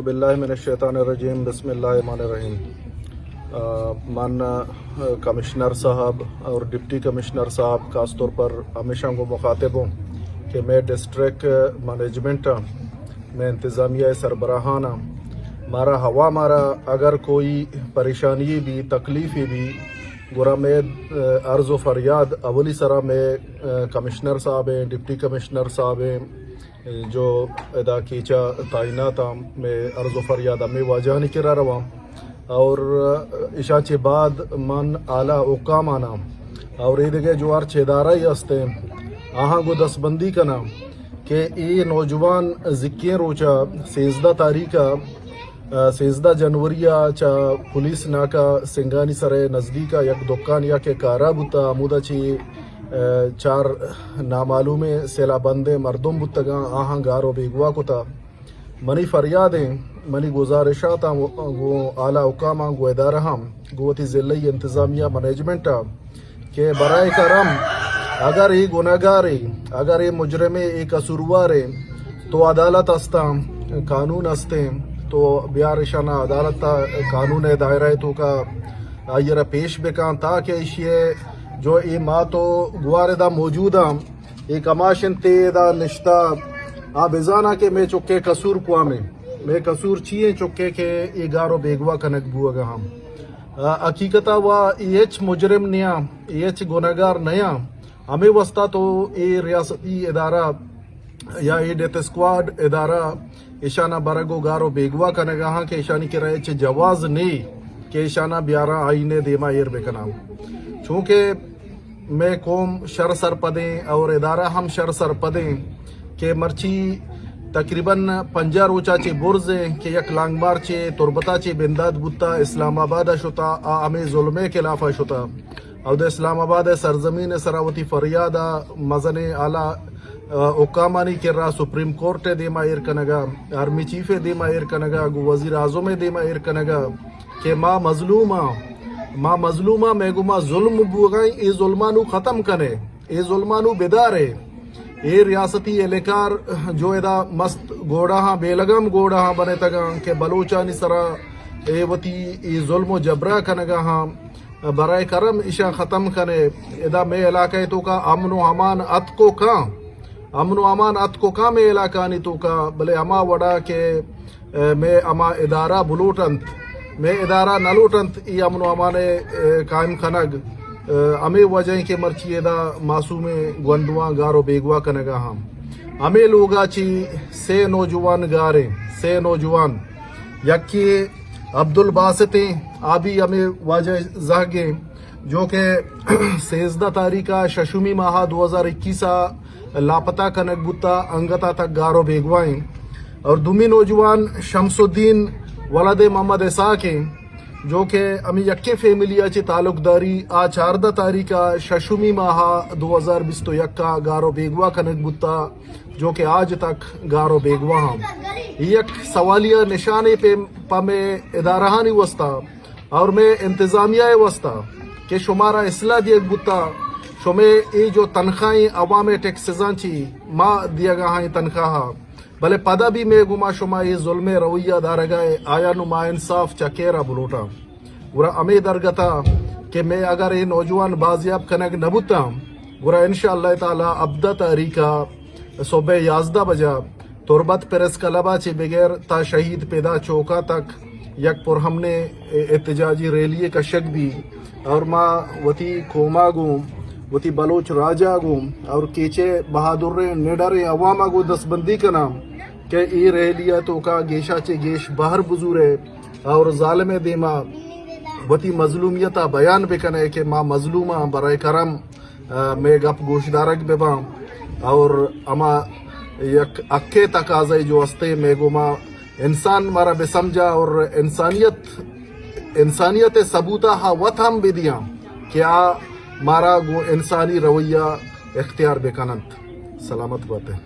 باللہ من الشیطان الرجیم، بسم اللہ الرحمن الرحیم۔ آ، من، آ، کمشنر صاحب اور ڈپٹی کمشنر صاحب خاص طور پر ہمیشاں گوں مخاطب ہوں کہ میں ڈسٹرکٹ مینجمنٹ ہاں، میں انتظامیہ سربراہان ہاں، مارا ہوا مارا اگر کوئی پریشانی بھی، تکلیفی بھی، گڑا میں، آ، عرض و فریاد اولی سرا میں، آ، کمشنر صاحب ہیں، ڈپٹی کمشنر صاحب ہیں، جو ادا کیچا تعینات ہم میں عرض و فریاد ہمیں واجہانی کرا رواں۔ اور اشاں چہ بعد من اعلیٰ حکام آناں اور اے دگہ جو ہرچ ادارہ ہی ہستیں، آہاں گوں دستبندی کناں کہ اے نوجوان زکیں روچا سیزدہ تاریخ ء، سیزدہ جنوری ء چہ پولیس ناکہ سنگانی سرے نزدیک ء یک دکان یا کہ کارا بوتا، ہمودا چہ، ء، چار نامعلومیں سلاہ بندیں مردم بوتگاں، آہاں گار و بیگواہ کتا۔ منی فریادیں، منی گزارشاتاں گوں اعلیٰ حکاماں، گوں ادارہاں، گوں وتی ضلعی انتظامیہ مینجمنٹ ء کہ برائے کرم اگر اے گنہگارے، اگر اے مجرمے، اے قصوروارے، تو عدالت ہستاں، قانون ہستیں، تو بیار اشانا عدالت ء قانون ء دائرہ ء توکا آئی ء را پیش بکاں، تاکہ ایشی ء جو اے مات و گوار ادا موجود آں، اے کماش انت، اے ادا نشتہ، آ بزاناں کہ مئے چکے قصور کوامیں، مئے قصور چی ایں چکے کہ اے گار و بیگواہ کنگ بوگا ہم۔ آ، حقیقتا وا اے ہچ مجرم نیاں، اے ہچ گنہگار نیاں۔ ہمے واسطہ تو اے ریاستی ادارہ یا اے ڈیتھ اسکواڈ ادارہ ایشانا برگ و گار و بیگواہ کنگا ہاں کہ ایشانی کرا ہچ جواز نی کہ ایشانا بیاراں آئین ء دیما ایر بکناں۔ چونکہ مئے قوم شر سرپدیں اور ادارہ ہم شر سرپدیں کہ مرچی تقریباً پنجاہ روچا چہ برز ایں کہ یک لانگ مارچے تربتا چہ بندات بوتا، اسلام آباد ء شتا، آ ہمے ظلم ء خلاف ء شتا۔ اود اسلام آباد ء سرزمین ء سرا وتی فریاد ء مزنیں اعلیٰ، ء، حکامانی کرا سپریم کورٹ ء دیما ایر کنگا، آرمی چیف ء دیما ایر کنگا، گوں وزیر اعظم ء دیما ایر کنگا کہ ما مظلوم آں، ما مظلوم آں، مئے گوما ظلم بوگا ایں، اے ظلمانو ختم کنے، اے ظلمانو بدارے۔ اے ریاستی اہلکار جو ادا مست گوڑا ہاں، بیلگم گوڑا ہاں بنتگاں کہ بلوچانی سرا اے وتی اے ظلم و جبرا کنگا ہاں۔ برائے کرم ایشاں ختم کنے۔ ادا مئے علاقہ ء توکا امن و امان اتک و کاں، امن و امان اتک و کاں مئے علاقہانی توکا، بلے ہما وڑا کہ، ء، مئے ہما ادارہ بلوٹ انت، مئے ادارہ نہ لوٹ انت، ای امن و امان ء، ء، قائم کنگ، ء، ہمے وجہ ایں کہ مرچی ادا معصومیں گونڈواں گار و بیگواہ کنگا ہم۔ ہمے لوگا چی سے نوجوان گاریں، سے نوجوان، یکے عبدالباسط ایں، آ بھی ہمے واجہ زہگ ایں، جو کہ سیزدہ تاریخ ء ششمی ماہ دو ہزار اکیس ء لاپتہ کنگ بوتا، انگتا تک گار و بیگواہ ایں۔ اور دومی نوجوان شمس الدین ولد محمد اسحاق ایں، جو کہ ہمیں یکیں فیملی ء چہ تعلق داری، آ چاردہ تاریخ ء ششمی ماہ دو ہزار بیست و یک ء گار و بیگواہ کنگ بوتا، جو کہ آج تک گار و بیگواہ ہم۔ یہ یک سوالیہ نشانے پہ، پہ مئے ادارہانی واسطہ اور مئے انتظامیہ ء واسطہ کہ شمارا اصلاح دیگ بوتا، شمے اے جو تنخواہیں عوام ٹیکسزاں چی ما دیگا ہاں تنخواہ، بلے پدا بھی مئے گما شما اے ظلم رویہ دارگا، آیا نو ما انصاف چکے را بلوٹاں۔ گڑا ہمے درگتا کہ مئے اگر اے نوجوان بازیاب کنگ نہ بوتاں، گڑا انشاءاللہ تعالی ہبدہ تاریخ ء صبح یازدہ بجا تربت پریس کلب ء چہ بگر تا شہید پیدا چوک ء تک یک پرامنیں احتجاجی ریلی کشگ بی اور ما وتی قوم ء گوں، وتی بلوچ راج ء گوں اور کیچے بہادریں نڈریں عوام ء گوں دستبندی کناں کہ اے ریلی ء توکا گیشا چہ گیش بہر بزورے اور ظالم ء دیما وتی مظلومیت ء بیان بکنے کہ ما مظلوم آں، برائے کرم ء مئے گپ گوشدارگ بہ باں اور ہما یک حقے تقاضائی جو ہستے مئے گوما انسان مارا بہ سمجھا اور انسانیت، انسانیت ثبوتا ہا وت ہم بہ دیاں کہ آ مارا گوں انسانی رویہ اختیار بہ کننت۔ سلامت باتیں۔